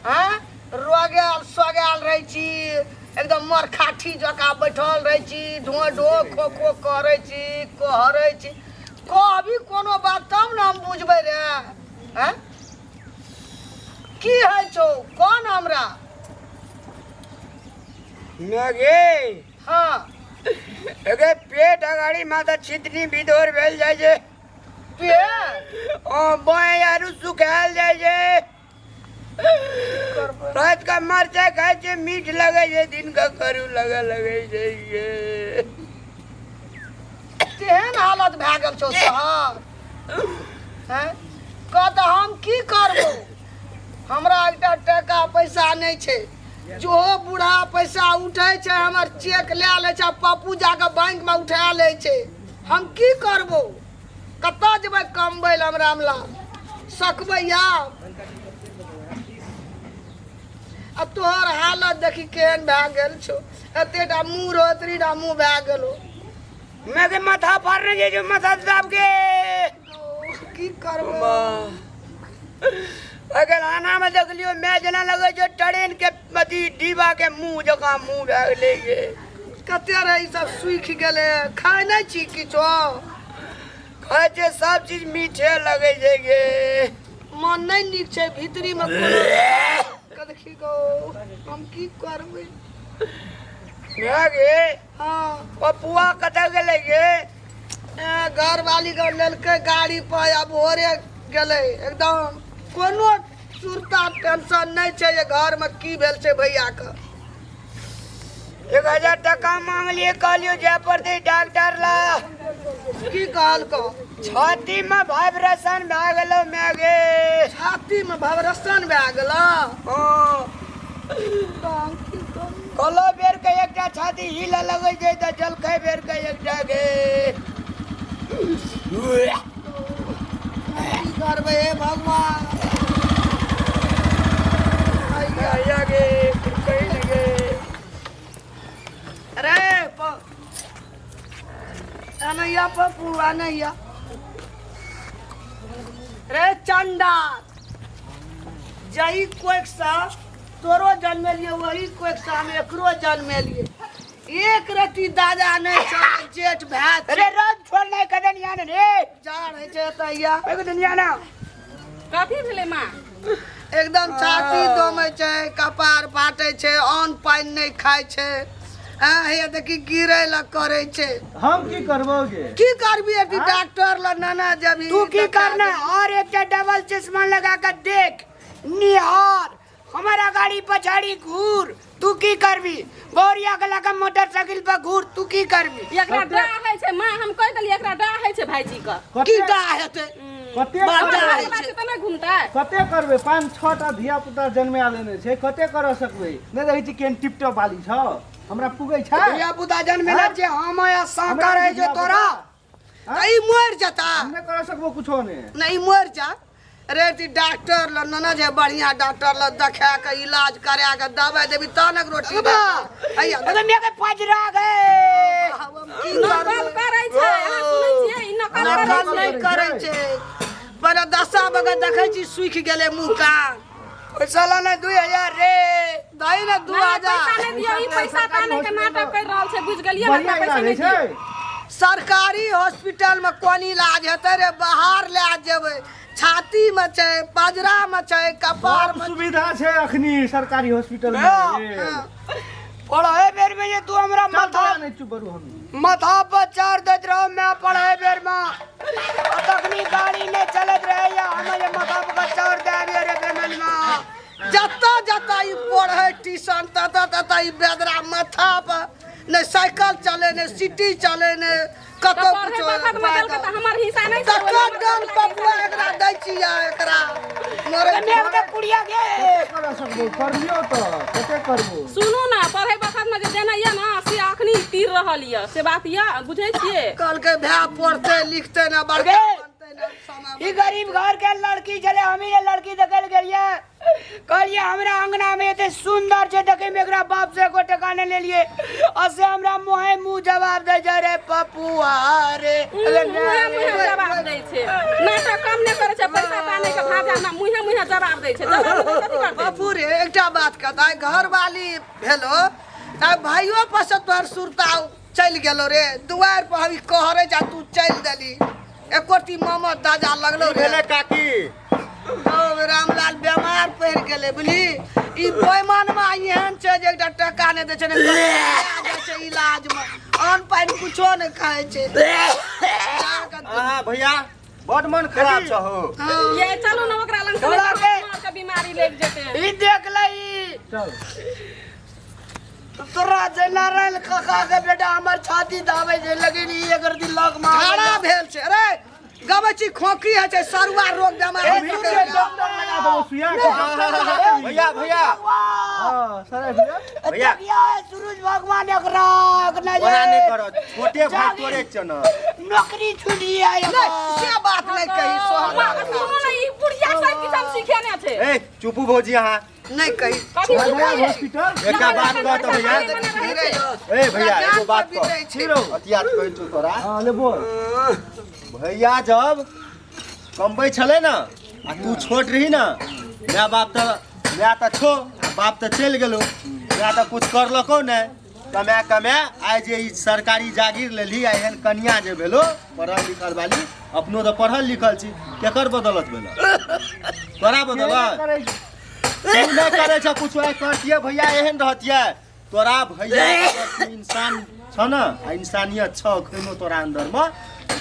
हाँ रोगेल सोगेल रहै छी एकदम मरखाठी जकाँ बैठल रहै छी ढो ढो खो खो करै छी कहरै छी कहबी कोनो बात तब ने हम बुझबै रे आँय की होइ छौ कोन हमरा गे हाँ एगे पेट अगाड़ी माता छितनी विदोर भेल जाइ छै पेट ओ बाँह आरू सुखायल जाइ छै रात का मरचाइ खाइ छै मीठ लगै छै दिन का करू लगऽ लगै छै ये तेहन हालत भए गेल छौ तोहर हैं कह तऽ हम की करबो हमरा एकटा टाका पैसा नहि छै जो बूढ़ा पैसा उठै छै हमर चेक लए लै छै आ पप्पू जाके बैंकमे उठा लै छै हम की करबो कतऽ जेबै कमबै लए हमरा हमला सकबै आब आ तोहर हालत देखी केहन भए गेल छौ एतेटा मुँह रहो एतरीटा मुँह भए गेलो मैं के माथा फाड़ने जे जो माथा दाब के की करबो अगर आना में देख लियो मैं जना लगे जो ट्रेन के अथी डिब्बा के मुंह जकाँ मुंह भए गेलै गे कते रहे ई सब सूखि गेलै खाय नहि छी किछो खाइ छै सब चीज मीठे लगै छै गे मन नहि नीक छै भीतरीमे कोनो देखी गो हम की करबै भए गे हँ पपुआ कतऽ गेलै गे ए, घरवाली के लेलकै गाड़ी पर आ भोरे गेलै एकदम कोनो सुरता टेंशन नहि छै जे घरमे की भेल छै भैयाके 1000 टका मांगलिए कहलियो जाय पड़तै डॉक्टर ला की कहलको छाती में वाइब्रेशन भए गेलो मैं गे छातीमे भवरसन भए गेलो हाँ तऽ कहलो बेर के एकटा छाती हिले लगै छै तऽ जलखै बेर के एकटा गे की करबै हे भगवान आइया गे कहीं नहीं गे अरे अनैया पप्पू अनैया रे चंदा जही कोइक सा तोरो जन्मेलिए वही कोइक सा हम एकरो जन्मेलिए एक रति दादा नहि छौ जेठ भए अरे रात छोड़ नहीं कदन यान रे जा रहै छै तैया एक दुनिया ना कथी भेलै माँ एकदम छाती दमै छै कपार फाटै छै अन्न पानि नहि खाइ छै हँ हे देखी गिरै लए करै छै हम की करबो गे की करबी अभी डॉक्टर लग नाना जबी तू की करना और एक डबल चश्मा लगा कर देख निहार हमारा गाड़ी पछाड़ी घूर तू की करबी गौरिया के लगा मोटरसाइकिल पर घूर तू की करबी एकरा डाह होइ छै माँ हम कहि देलियै एकरा डाह होइ छै भाईजी के की डाह हेतै कते बड़ करबै? डाह होइ हमरा छै से तऽ नहि घुमतै कते करबै पाँच छह टा धिया पुता जन्मा लेने छै कते कर सकबै नहि देखै छी केहन टिपटॉप वाली छौ हमरा पुगै छै धिया पुता जन्मेला जे हम या साकर है जो तोरा तऽ ई मरि जता हम नहि कर सकबो कुछो ने नहि ई मरि जा रे ती डॉक्टर लग नना जे बढ़िया डॉक्टर लग देखा के इलाज करा के दवाई देबी तहन रोटी हैया अरे मेरे के पजरा गए हम की नकल करबै करै छै अहाँ सुनै छियै ई नकल करै नकल छै नहि करै छै पर दशा बगैर देखै छी सूखि गेलै मुँह कान ओइ साला ने 2000 रे दही ने दू नहि, हजार पैसा नहि दियौ ई पैसा ताने के नाटक कर रहल छै बुझि गेलियै ने बढ़िया पैसा इलाज नहि होइ छै दियौ सरकारी हॉस्पिटल में कोन इलाज हेतै रे बाहर लए जेबै छाती में छै पजरा में छै कपार सब में सुविधा छै अखनी सरकारी हॉस्पिटल में हाँ। पढ़े बेर में जे तू हमरा चल माथा तोरा नहि चुप बरू हम माथा पर चार दैत रहो मैं पढ़े बेर में आ तखनी गाड़ी नहीं चलत रहे या हम जे माथा पर चार दे आबियो रे बेमनमा जतऽ जतऽ ई पढ़ै ट्यूशन ततऽ ततऽ ई बेदरा माथा पर नहि साइकिल चले नहि सिटी चले नहि तऽ कतौ पढ़ै कुछो बखत में देलकै तऽ हमर हिस्सा नहि छै ककर डन पपुआ एकरा दै छियै एकरा मरे मेघ के कुड़िया गे कते कर सकबो करलियो तऽ कते करबो सुनू ने पढ़ै बखत में जे देने यऽ ने से अखनी तीर रहल यऽ से बात यऽ बुझै छियै कहलकै भाय पढ़तै लिखतै ने बड़का गे। बनतै समय ई गरीब घर के लड़की छलै, हमही ने लड़की देखै लए गेलियै। कहलियै हमरा अंगना में एते सुंदर छै देखे में, एकरा बाप से एको टका नहि लेलियै, आ से हमरा मुँहे मुँह जवाब दै छै रे पपुआ रे। मुँहे मुँहे जवाब दै छै, नाटक कम नहि करै छै, पैसा पाने के भाजा ना मुँहे मुँहे जवाब दै छै। जवाब दै कथी करतै? पप्पू रे, एकटा बात कहता, आइ घरवाली भेलो तऽ भाइयो पर से तोहर सुरता चलि गेलो रे? दुआरि पर हम कहरे जा तू चलि देली, एकोटी मामा दाजा लगलो की रे? भेलै काकी? ओ रामलाल बेमार पड़ि गेलै बुझली। ई बेईमानमा एहन छै जे एकटा टका नहि दै छै, ने कतौ लए जाइ छै इलाजमे, अन्न पानि कुछो नहि खाइ छै। अहाँ भैया बड मन खराब छ हो। ये चलू ने ओकरा लग, छोड़ा के। के बीमारी लागि जेतै। ई देख ले, ई चल। तोरा जेना रहल काका के बेटा हमर छाती दाबै छै, लेकिन ई एकर दिमाग में खड़ा भेल छै अरे गबै छी, खोखी होइ छै, सरुआ रोग बेमार। ए, पकड़ि दूर गेल। डॉक्टर लगा दो सुइया के। भैया भैया। हां सर भैया। भैया। देखिया सूरज भगवान एकरा एकरा जे ओना नहि कर, छोटे भाई तोरे छ न। नौकरी छूट जाय। नहि, से बात नहि कही सोहरा। सुनू ने, ई बुढ़िया सब किछु हम सिखेने छै। ए चुपू भौजी अहाँ। नहि कही। कथी चुप? हॉस्पिटल। एकटा बात कह तऽ भैया। ए भैया, एगो बात कह। अतियात कहै छौ तोरा। हां ले बोल। भैया जब कमबै छलै ने आ तू छोट रही ने, माय बाप तऽ माय तऽ छो आ बाप तऽ चलि गेलो, माय तऽ कुछ करलको नहि, कमा कमा आइ जे ई सरकारी जागीर लेलही आ एहन कनिया जे भेलो पढ़ल लिखल वाली, अपनो तऽ पढ़ल लिखल छी, केकर बदौलत भेलो? तोरा बदौलत? करै छी। तू नहि करै छ कुछो, आइ करतियै भैया एहन रहतियै? तोरा भैया अगर तू इंसान छ न आ इंसानियत छ अखनो तोरा अंदरमे,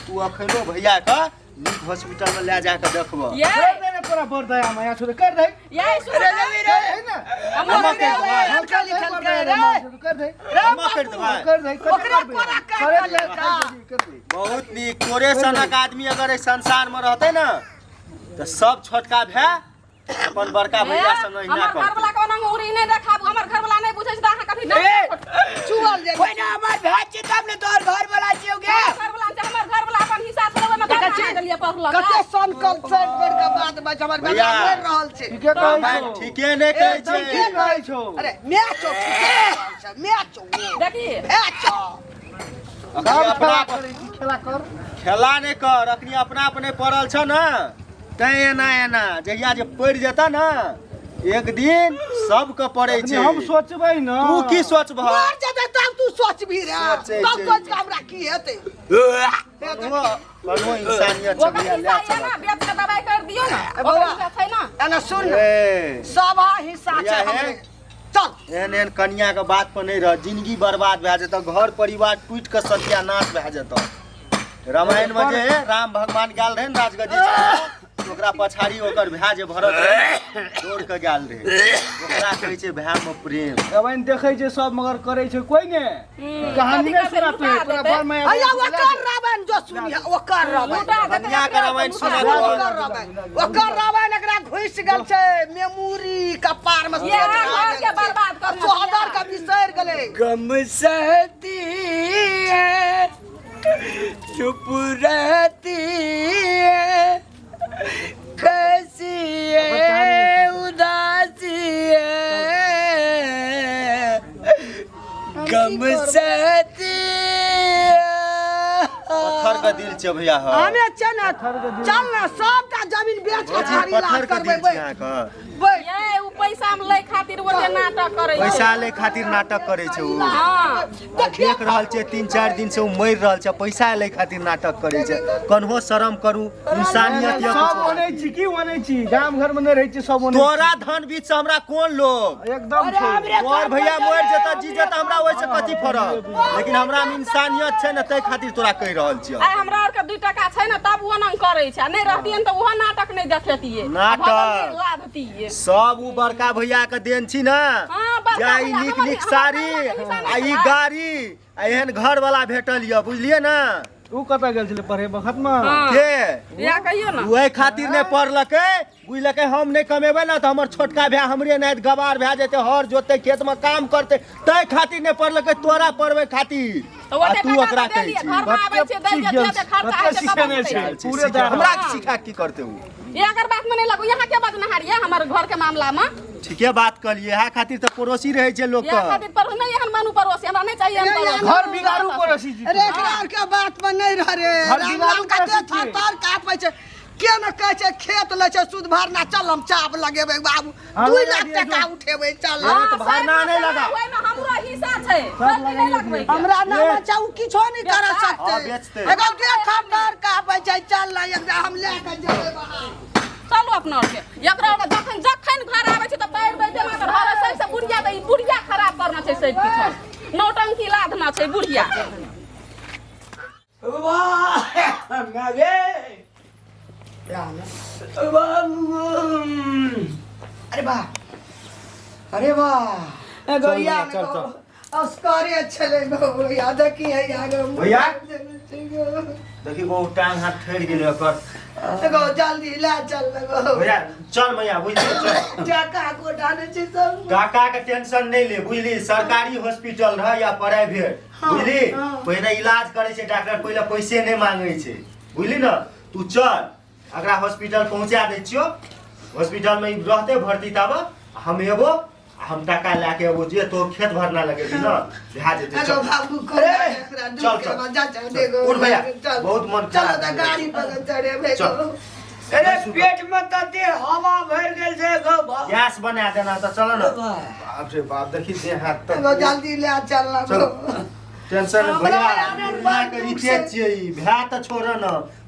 तू अखनो भैया के नीक हॉस्पिटल में ले जाके देखबह। ये कर दे ने, तोरा बड़ दया माया छौ, कर दे। ये सुन रे रवि रे। है ना? हम करि देबै। हल्का लिखल के रे। कर दे। हम करि देबै। कर दे। ओकरा कोरा काटि लेलका। कर दे। बहुत नीक। तोरे सनक आदमी अगर एहि संसार में रहतै ने तऽ सब छोटका भाय अपन बड़का भैया संग अहिना हमर करतै। घरवला के ओना उंगरी नहि देखाबू। हमर घरवला नहि बुझै छै तऽ अहाँ कभी नहि ए, चुअल जे कोई ना हमर भाई छी तब ने तोहर घर वाला छियौ गे। घरवला छै, हमर घरवला अपन हिस्सा छोड़बै मे देखै घर छी? देलियै पढ़लक। कते संकल्प से बढ़ के बात बच हमर बेटा भैया। मरि रहल छै। ठीके कहै भाई छौ। ठीके नहि कहै एकदम छै। ठीक कहै छौ। अरे मैं चौ ठीके कहै छै, मैं चौ। देखी। ए चौ। अखनी सब अपना खेला करै छी, खेला कर। खेला नहि कर, अखनी अपना अपने पड़ल छ ने तैं एना एना। जहिया जे पड़ि जेतऽ ने एक दिन सबके पड़ै अखनी छै। हम सोचबै न। तू की सोचबह? मर जेतै तब तू सोचबी रे? सोचै तब छै। सोच के हमरा की हेतै? कन्हो कन्हो इंसानियत छै ओकर भैया, हिस्सा लए ये चलऽ। ना, बेच के दवाई कर दियौ ने। ए ओकर बौआ। हिस्सा छै ना। एना सुन ने, ए सभा हिस्सा भैया छै हे। हमरे, चल। एहन एहन कनिया के बात पर नहीं रह, जिंदगी बर्बाद भए जेतौ, घर परिवार टूटि के सत्यानाश भए जेतौ। रामायण में जे राम भगवान गेल रहे ने राजगद्दी छोड़ि के, ओकरा पछाड़ी ओकर भाय जे भरत रहे दौड़ के गेल रहे, ओकरा कहै छै भाय में प्रेम। रामायण देखै छै सब मगर करै छै कोई ने। कहानी कथी नहि करतै? सुना तू। लुटा तोरा देतै। बड़ माया। हैया ओकर रामायण जो सुनिहे, ओकर रामायण। लुटा देतै। कनिया के रामायण सुना। ओकर रामायण, ओकर रामायण एकरा घुसि गेल छै मेमोरी कपार में। ये घर के बर्बाद करना। सोहदर के बिसरि गेलै। गम सहती है, चुप रहती है, कैसी है उदासी है, गम सहती है। पत्थर के दिल छै भैया हौ। हमे छै ने, चल ने, सबटा जमीन बेच के भौजी, छाड़ी पत्थर लाज के करबै। दिल छै अहाँके। बैठ। ये उ पैसा में लै खातिर ओ जे नाटक करै छै। पैसा लै खातिर नाटक करै छै उ। हँ। देख रहल छै, 3-4 दिन से उ मरि रहल छै, पैसा लै खातिर नाटक करै छै। कन्हो शरम करू, इंसानियत ये सब कुछो। ओनै छी की ओनै छी, गाम घर में नहि रहै छी, सब ओनै। तोरा धन बीच से हमरा कोन लोभ? एकदम अरे छै। हमरे तोहर काम भैया पर मरि चले, जेतऽ जी जेतऽ, हमरा ओहिसँ कथी फरक? लेकिन हमरा मे इंसानियत छै ने, ताहि खातिर तोरा कहि रहल छियौ। आइ हमरा आर के 2 टका छै ने तब ओ ओना करै छै, आ नहि रहतियै तऽ ओहो नाटक नहि देखेतियै। नाटक। लादतियै। सब उ बड़का भैया के देन छी ने। हाँ, बड़का जे ई भैया, नीक हमर नीक हमर साड़ी घरवला के हिस्सा आ नहि ई छलै। गाड़ी आ एहन घर वाला भेटल यऽ, बुझलियै ने? ऊ कतऽ गेल छलै पढ़े बखत में? हँ। के इएह कहियौ ने। ओहि खातिर नहि पढ़लकै, बुझलकै हम नहि कमेबै ने तऽ हमर छोटका भाय हमरे नाति गवार भए जेतै, हर जोततै, खेतमे काम करतै, ताहि खातिर नहि पढ़लकै, तोरा पढ़बै खातिर। तऽ आ ओते तू टका ओकरा तऽ कहै देलियै, छी। घरमे आबै छै, दै जे जते खर्चा होइ छै, सिखेने तब छै? हम दै पूरे दए हमरा सिखा की करतै उ? छियै। एकर बातमे नहि लगू, यहाँ के बजनहार ये हमर घर के मामलामे? ठीके बात कहलियै, इएह खातिर तऽ पड़ोसी रहै छै लोक। इएह खातिर पर नहि एहन मानू पड़ोसी, हमरा नहि चाहिए एहन पड़ोसी। घर बिगाड़ू पड़ोसी जी। अरे एकरा आर के बात में नहीं रह रे। घर रामलाल बिगाड़ू कते पड़ोसी थर छियै। थर कापै छै, के ने कहै छै खेत लै छै सुद भरना, चल हम चाप लगेबै बाबू, हाँ, 2 लगा लाख दिअ टका जो। उठेबै, चल। हाँ, तऽ भावना सर, नहि लगा। ओहिमे हमरो हिस्सा छै, सब नहि लगबै के। हमरा नाम छै, उ किछो नहीं कर बेचतै? सकते। हाँ, बेचतै। एगो के थर थर कापै छै, चल ना एकरा हम लए के जेबै बाहर। चलू अपना आरके। एकरा आरके जखन जखन घर आबै छै तऽ पैर दै देना तऽ घर सबसँ बुढ़िया तऽ ई बुढ़िया खराब करना छै, सब किछु नौटंकी लादना छै बुढ़िया। वाह गे, अरे वाह, अरे वाह। गैया चल, चल। असकरे छलै गौया, देखी हैया गौ। भैया? देखी गो, टांग हाथ ठहर गेलै ओकर। गौ जल्दी लए चल गौ। भैया चल, मैया बुझली, चल। टाका गोटा नहि छै सब। टाका के टेंशन नहीं ले, बुझली? सरकारी हॉस्पिटल रह या प्राइवेट, बुझली? हाँ। पहिले इलाज करे छै डॉक्टर, पहिले पैसे नहीं मांगे छै, बुझली न? तू चल, अगला हॉस्पिटल पहुंचा दै छियो। हॉस्पिटल में ई रहते भर्ती, ताब हम एबो, हम टाका लए के एबो, जे तो खेत भरना लगेबी न भए जेतै। हेलो चल। बाबू, करे एकरा दूध चल, के चल। मजा चल दे गो। उठ भैया, चल। बहुत मन चलो खराब तऽ भए गाड़ी गेल। पर चढ़ेबै चल। गो। अरे पेट में तते हवा भरि गेल छै गो बा। गैस बना देना तऽ चल न। बाप रे बाप, देखी देह हाथ गो तक। जल्दी ले चल ना चलो। गो। टेंशन हमरा भैया आनन्द माय बड़ के दुख रीते छै। छियै ई। भाय तऽ छोड़ न,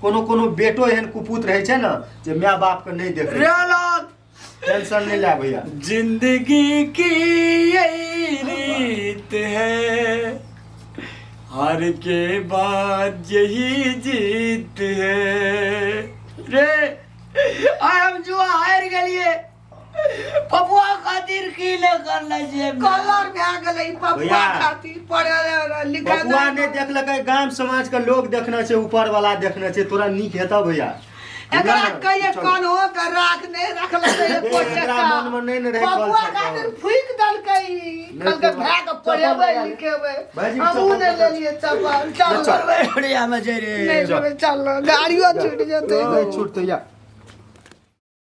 कोनो कोनो बेटो एहन कुपूत रहै छै ने जे माय बाप के नहि देखै। रे लाल। टेंशन नहीं ले भैया। जिंदगी की यही रीत है, हार के बाद यही जीत है। रे आइ हम जुआ हारि गेलिए, पपुआ खातिर की ले कर ले छियै? कलर भए गेलै ई पपुआ भैया। खातिर पढ़े लिखे। बबुआ नहि देखलकै, गाम समाज के लोग देखने छै, ऊपर वाला देखने छै, तोरा नीक हेतौ भैया। एकरा बुझल ने? कहिए चल। कन्हो के राख नहि रखलकै एको ए, एकरा टका। मन मे नहि ने रहै पपुआ कल खातिर फूकि देलकै ई। नहि कहलकै चप्पल। भाय के पढ़ेबै चप्पल लिखेबै। भाईजी, हमहूँ चप्पल नहि पकड़। लेलियै चप्पल, चल। चल। बढ़िया में छै रे। नहि लेबै, चल, गाड़ियो छूटि जेतै। नहि छूटतै या।